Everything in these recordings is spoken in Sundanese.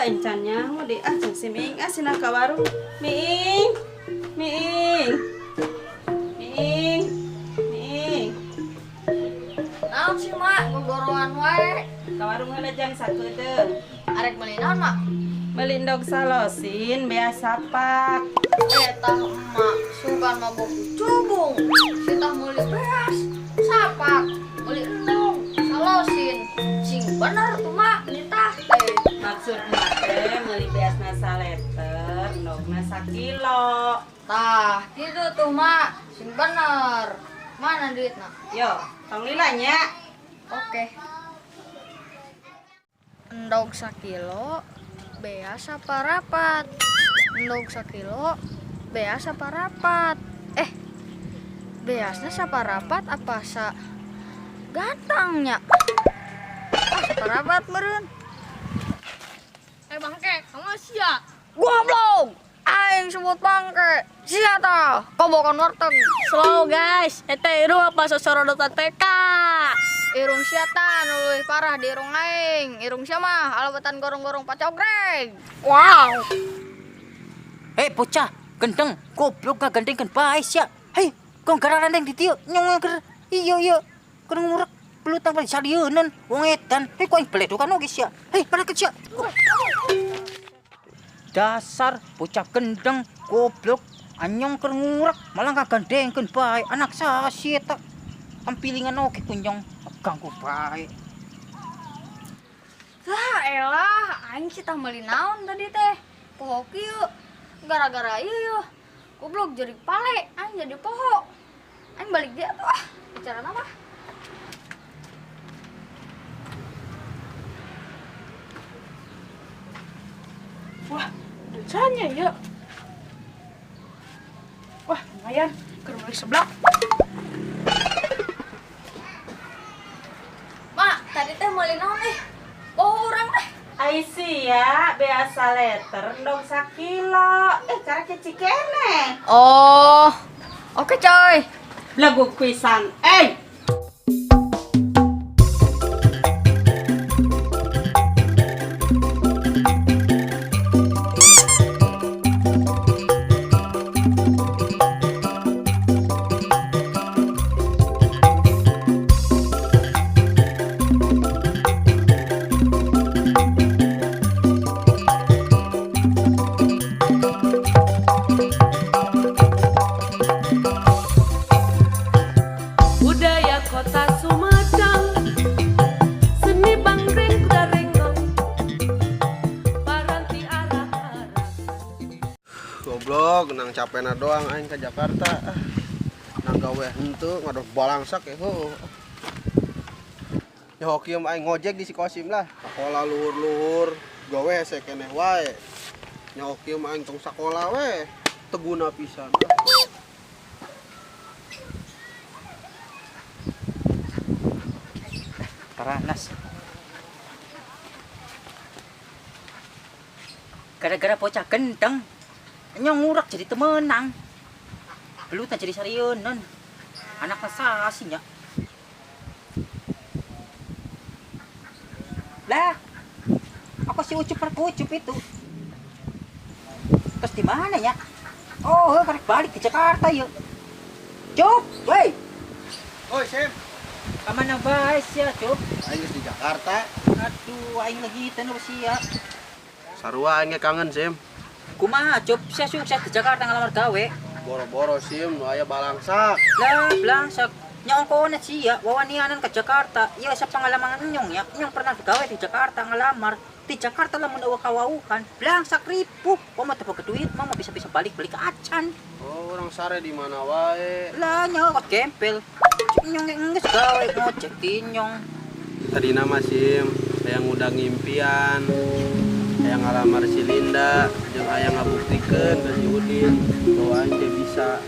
Aing can nyaho deh. Ah, cek si Miing ah cenah ka warung. Miing. Miing. Miing. Miing. Naon sih, Mak? Gogoroan wae. Ka warung heula jang sakedeung. Arek meuli naon, Mak? Meuli endog salosin beas sapak. Eta emak sugan mabok cubung. Sitah meuli beas sapak, meuli endog salosin. Sing bener tuh, Mak, nitah teh. Maksud emak teh meuli beasna saleter, endogna sakilo. Tah, kitu tuh, Mak. Sing bener. Mana duitna? Yo, tong lila nya. Oke. Endog sakilo, beas saparapat. Endog sakilo, beas saparapat. Beasna saparapat apa sa gantangnya? Ah, saparapat meureun. Bangke, kamu sia. Goblok! Aing sebut bangke. Sia tah, kobokan warteg. Slow guys, eta irung apa sosorodotan TK? Irung sia tah nu leuwih parah di irung aing. Irung sia mah alabatan gorong-gorong pacogreng. Wow. Bocah, gendeng, goblok ngagandengkeun bae sia. Hei, kong gararandeng di dieu, nyong ger. Iya iya, keur ngurek pelutang paling salieuneun wong edan. Hei, kok aing beledokan oge sia. Hei, pada sia. Dasar bocah gendeng, goblok, anyong keur ngurek malah ngagandengkeun bae. Anak sasi eta. Tampilingan oge kunyong ganggu bae. Lah elah, aing sih tah meuli naon tadi teh. Poho kieu. Gara-gara ieu yeuh. Goblok jadi pale, aing jadi poho. Aing balik dia tuh ah. Bicara apa? Wah, dosanya ya. Wah, lumayan. Keur meuli seblak. Mak, tadi teh meuli naon ih? Poho urang teh. Ai sia, beas saleter endog sakilo. Karek cikene. Oh. Oke, coy. Belagu pisan. Budaya kota Sumedang, seni bangkreng kuda renggong, paranti arak-arak. Goblok, nang capena doang aing ke Jakarta. Ah, nang gawe henteu ngadon balangsak ya heuh. Ya hoki mah aing ngojek di si Kosim lah. Sakola luhur-luhur, gawe hese keneh wae. Nya hoki mah aing tong sakola we, teguna pisan. Paranas. Gara-gara bocah gendeng, nyong ngurak jadi temenang. Belutan jadi sarieun. Anak sasinya. Lah, apa si Ucup perkucup itu? Terus di mana ya? Oh, karek balik di Jakarta yuk. Cup, woi. Oi, Sim. Kamana bae sia, Cup? Aing geus di Jakarta. Aduh, aing lagi teu sia. Sarua aing ge kangen, Sim. Kumaha, Cup? Sia sukses di Jakarta ngalamar gawe. Boro-boro, Sim, nu aya balangsak. Lah, balangsak. Nya ongkona sia, wawanianan ke Jakarta. Ieu asa pangalaman nyong ya. Nyong pernah gawe di Jakarta ngalamar. Di Jakarta lamun eueuh kawauhan, balangsak ripuh. Komo teu boga duit, mah bisa-bisa balik-balik ke acan. Oh, urang sare di mana wae. Lah, nya kok gempel. Nyong ge geus gawe ngojek di nyong. Tadi nama Sim, hayang ngundang impian, hayang ngalamar si Linda, jeung hayang ngabuktikeun ka si Udin bahwa aing teh bisa.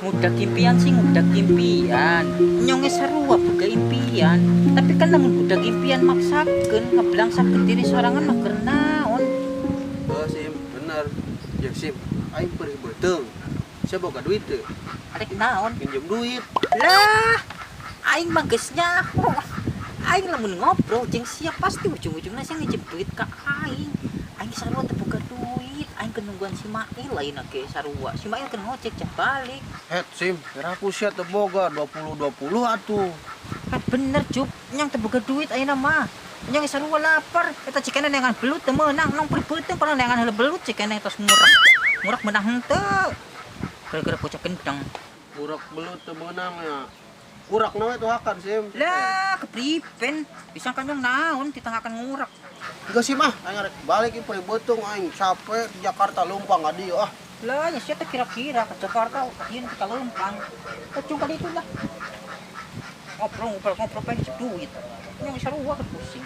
Ngudak impian sih ngudak impian. Nyong ge sarua boga impian, tapi kan lamun budak impian maksakeun ngeblangsakeun diri sorangan mah keur naon. Heuh Sim, bener. Ya Sim, aing perih beuteung. Sia boga duit teu? Arek naon? Pinjem duit. Lah, aing mah geus nyaho. Aing lamun ngobrol jeung sia pasti ujung-ujungna sia ngijip duit ka aing. Aing sarua teu boga duit, aing keur nungguan si Mail lain ge sarua. Si Mail keur ngojek jam balik. Het Sim, kira aku sia teu boga 20 20 atuh. Kan bener Jup, nyang teu boga duit ayeuna mah. Nyang sarua lapar, eta cikena neangan belut teu meunang, nong beuteung pernah neangan heula belut cikena tos murah. Murah meunang henteu. Gara-gara bocah gendeng. Urak belut teu meunang ya. Urak na we tuh hakan Sim. Lah, kepriben? Disangka nyong naon ditengakan ngurak. Enggak sih mah, aing rek balik ieu perih beuteung aing capek di Jakarta lumpang ka dieu ah. Lah, ya sia teh kira-kira ke Jakarta ieu kita lempang. Kecung kali itu lah. Ngobrol-ngobrol pengen ngijip duit. Nyong sarua keur pusing.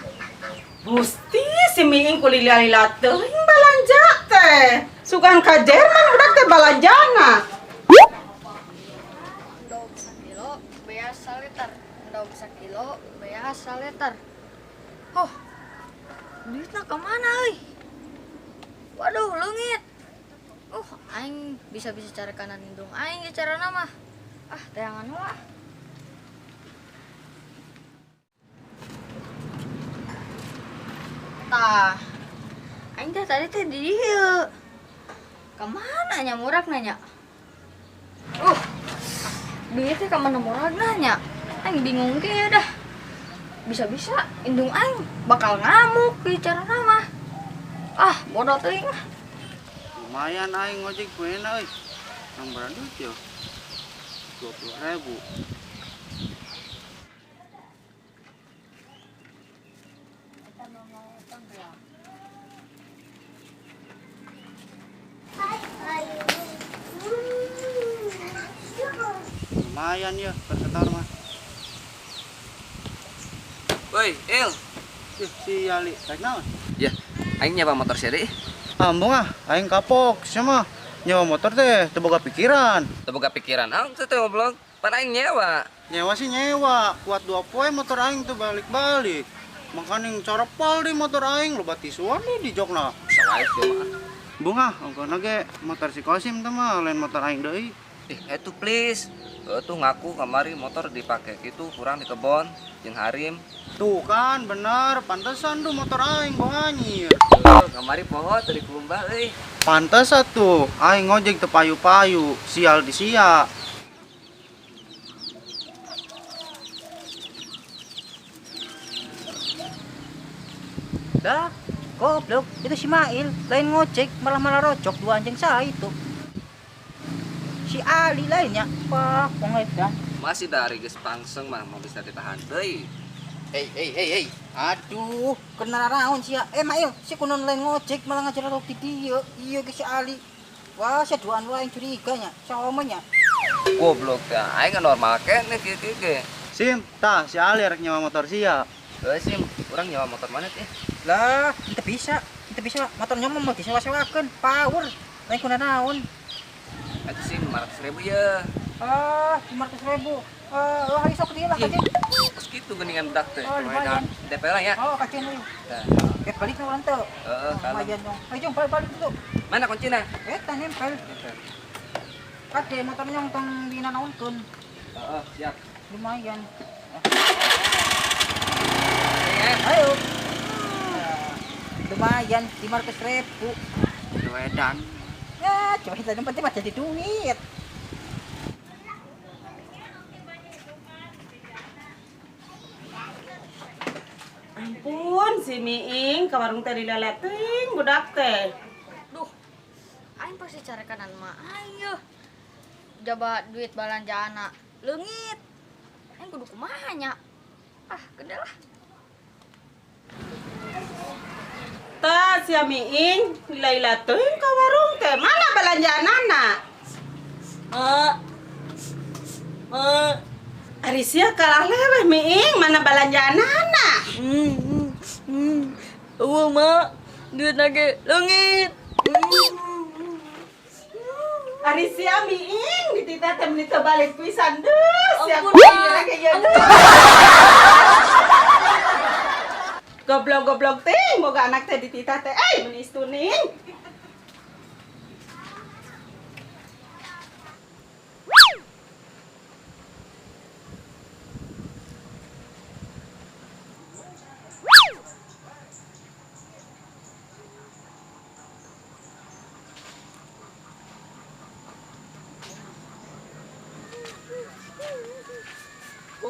Gusti si Miing kulila-lila teuing balanja teh. Sugan ka Jerman udah teh balanjana. Endog sakilo, beas saliter. Endog sakilo, beas saliter. Oh, duitnya kemana euy? Waduh, leungit. Aing bisa-bisa cari kanan indung aing ge carana mah. Ah, tayangan heula. Tah, aing teh tadi teh di dieu. Kemana nya murag nanya? Duitnya kemana murag nanya? Aing bingung ge ya dah. Bisa-bisa indung aing bakal ngamuk di carana mah. Ah, bodoh teuing lah. Lumayan aing ngojek poena euy. Nang berapa duit ya? 20.000. Lumayan ya per setor mah. Woi, Il. Ih, si Ali, rek naon? Ya, aing nyewa motor sia deui. Ambung ah, aing kapok sia mah. Nyewa motor teh teu boga pikiran. Teu boga pikiran naon teh goblok? Pan aing nyewa. Nyewa sih nyewa, kuat 2 poe motor aing tuh balik-balik. Makaning carepal di motor aing loba tisuan di jokna. Bisa wae sia mah. Bung ah, ongkohna ge motor si Kosim teh mah lain motor aing deui. Ih, atuh please. Tuh ngaku kamari motor dipake gitu kurang di kebon jeung harim. Tuh kan bener, pantesan tuh motor aing bau anyir. Kamari poho teu dikumbah euy. Pantes atuh, aing ngojek teu payu-payu, sial di sia. Dah, goblok, itu si Mail, lain ngojek malah-malah rojok dua anjing saya itu. Si Ali lainnya, pak, pengedan. Masih dari geus pangseng mah mau bisa ditahan deui. Hei, hei, hei, hei. Aduh, kena naon sia. Mail, si kunon lain ngojek malah ngajar rok di dieu. Iya ge si Ali. Wah, sia duaan wae curiga nya, saomanya. Goblok teh, aing normal keneh kieu-kieu ge. Sim, tah si Ali rek nyewa motor sia. Heuh Sim, urang nyewa motor mana teh? Lah, teu bisa. Teu bisa motornya mah mau disewa-sewakeun, power. Lain kuna naon. Atuh Sim 500.000 ya. Ah, 500.000. Oh, hari sok dia lah kajen. Terus gitu geningan budak teh. Oh, lumayan. DP lah ya. Oh, kajen euy. Tah. Balik na urang teu. Heeh, kalem. Lumayan dong. Ayo jong balik dulu. Mana kuncina? Eta nempel. Kade motornya tong dinanaonkeun. Heeh, siap. Lumayan. Ayo. Lumayan 500.000. Wedan. Ya, coba kita yang penting mah jadi duit. Ampun si Miing ke warung teh lila teuing budak teh. Duh, aing pasti cari kanan mah aing yeuh. Jaba duit balanjaana leungit. Aing kudu kumaha nya? Ah, gede lah. Tah si Miing lila teuing ka warung teh. Mana balanjaanana? Ari sia kalah leweh Miing, mana balanjaanana? Eueuh mak, duit ge leungit. Ari sia Miing, dititah teh meuni teu balik pisan deuh. Sia Ampun, kuing ge ieu deuh. Goblok-goblok teh, moga anak teh dititah teh, eh meuni istuning.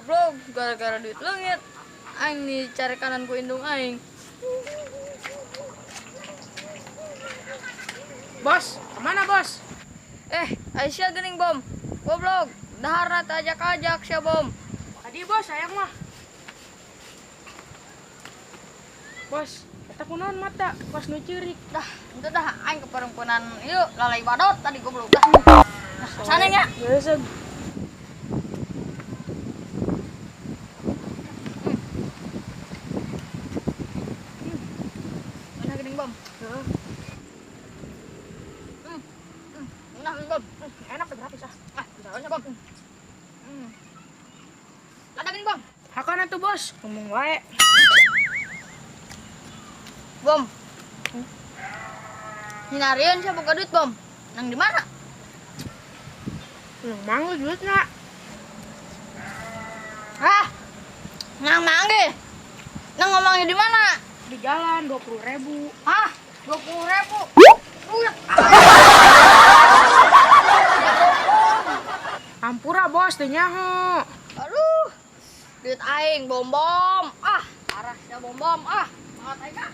Goblok, gara-gara duit leungit. Aing nih cari kanan ku indung aing. Bos, kemana bos? Aisyah geuning bom. Goblok, daharna teh ajak-ajak sia bom. Tadi bos, sayang mah. Bos, eta kunaon mata, kos nu ceurik. Dah, itu dah aing keperempuanan ieu lalai badot tadi goblok dah. Nah, sana nya. Biasa. Mana geuning bom? Heeh. Nah, bom. Enak tuh gratis ah. Ah, bisa bom. Ada geuning bom. Hakana tuh bos, ngomong wae. Bom. Hinarian siapa boga duit bom? Nang di mana? Nang mangga duitna. Ah. Nang mangga. Nang ngomongnya di mana? Di jalan 20.000. Hah? 20.000. Duit. Ampura bos, teu nyaho. Aduh. Duit aing bom bom. Ah, parah sia bom bom. Ah, semangat aing ah.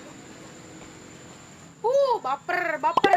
Baper, baper.